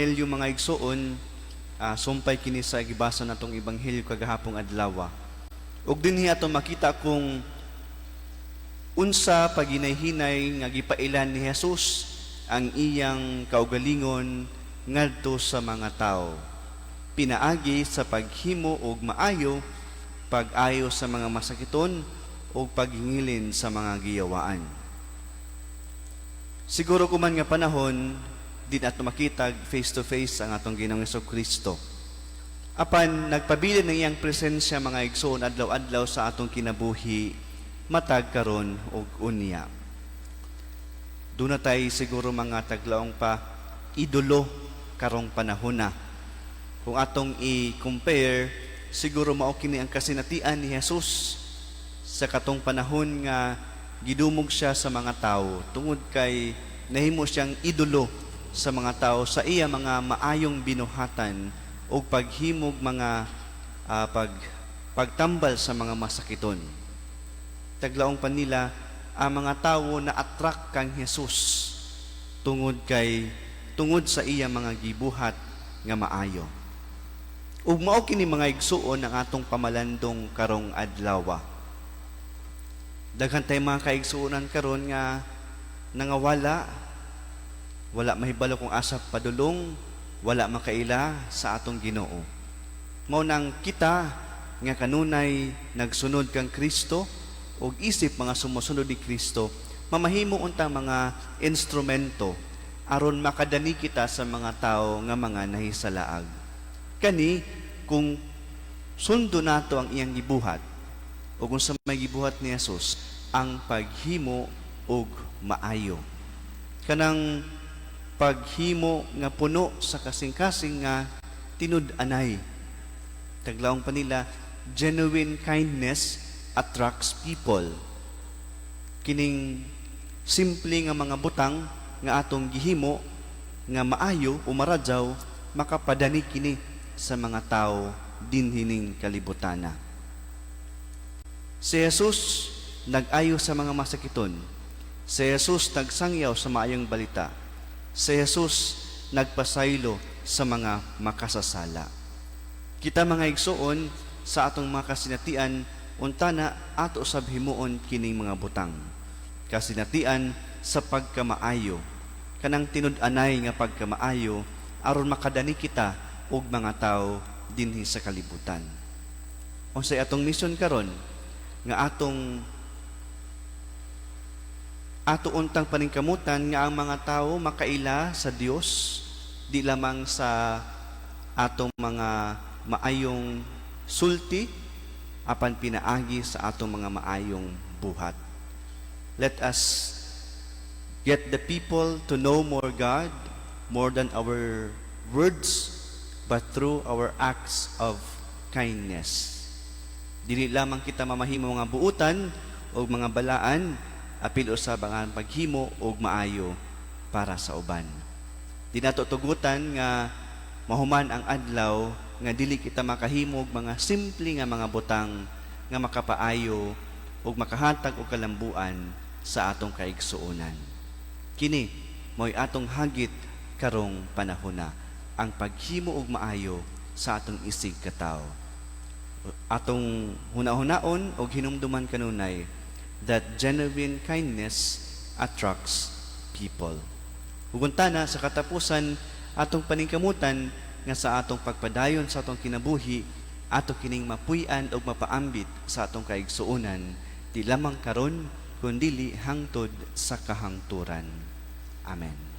Ebanghelyo, mga igsoon, sumpay kini sa gibasa natong ebanghelyo kagahapong adlaw. Ug dinhi ato makita kung unsa paginay-hinay nga gipailan ni Jesus ang iyang kaugalingon ngadto sa mga tao. Pinaagi sa paghimo og maayo, pag-ayo sa mga masakiton ug paghingilin sa mga giyawaan. Siguro kuman nga panahon, di nato makita face to face ang atong Ginoong Kristo. Apan nagpabilin ng iyang presensya, mga igsoon, adlaw-adlaw sa atong kinabuhi matag karon ug unya. Duna tay siguro mga taglaong pa idolo karong panahon na. Kung atong i-compare, siguro mao kini ang kasinatian ni Jesus sa katong panahon nga gidumog siya sa mga tao tungod kay nahimo siyang idolo sa mga tao sa iya mga maayong binuhatan ug paghimog mga pagtambal sa mga masakiton. Taglaong pa nila ang mga tawo na attract kang Jesus tungod sa iya mga gibuhat nga maayo. Ug mao kini, mga igsuon, ang atong pamalandong karong adlaw. Daghan tay mga kaigsuonan karon nga nangawala, wala mahibalo kung asa padulong, wala makaila sa atong Ginoo. Mao nang kita nga kanunay nagsunod kang Kristo ug isip mga sumusunod ni Kristo, mamahimo untang mga instrumento aron makadani kita sa mga tao nga mga nahisalaag. Kani kung sundo nato ang iyang gibuhat o kung sa may gibuhat ni Jesus ang paghimo og maayo. Kanang paghimo nga puno sa kasing-kasing nga tinud-anay. Taglaong pa nila, genuine kindness attracts people. Kining simple nga mga butang nga atong gihimo nga maayo o maradyaw, makapadani kini sa mga tao dinhining kalibutana. Si Jesus nag-ayo sa mga masakiton. Si Jesus nagsangyaw sa maayong balita. Si Jesus nagpasaylo sa mga makasasala. Kita, mga igsuon, sa atong mga kasinatian, untana ato sab himuon kining mga butang. Kasinatian sa pagkamaayo, kanang tinud-anay nga pagkamaayo aron makadani kita og mga tao dinhi sa kalibutan. Unsay atong mission karon nga atong ato untang paningkamutan nga ang mga tao makaila sa Dios di lamang sa atong mga maayong sulti apan pinaagi sa atong mga maayong buhat. Let us get the people to know more God more than our words, but through our acts of kindness. Dili lamang kita mamahimo mga buutan o mga balaan, apil usab ang paghimo og maayo para sa uban. Di nato tugutan nga mahuman ang adlaw nga dili kita makahimog mga simple nga mga butang nga makapaayo ug makahatag og kalambuan sa atong kaigsuonan. Kini mo'y atong hagit karong panahona, ang paghimo og maayo sa atong isig katawo. Atong hunahunaon og hinumduman kanunay that genuine kindness attracts people. Ug na sa katapusan, atong paningkamutan nga sa atong pagpadayon sa atong kinabuhi, ato kining mapuy-an ug mapaambit sa atong kaigsuonan, di lamang karon kundili hangtod sa kahangturan. Amen.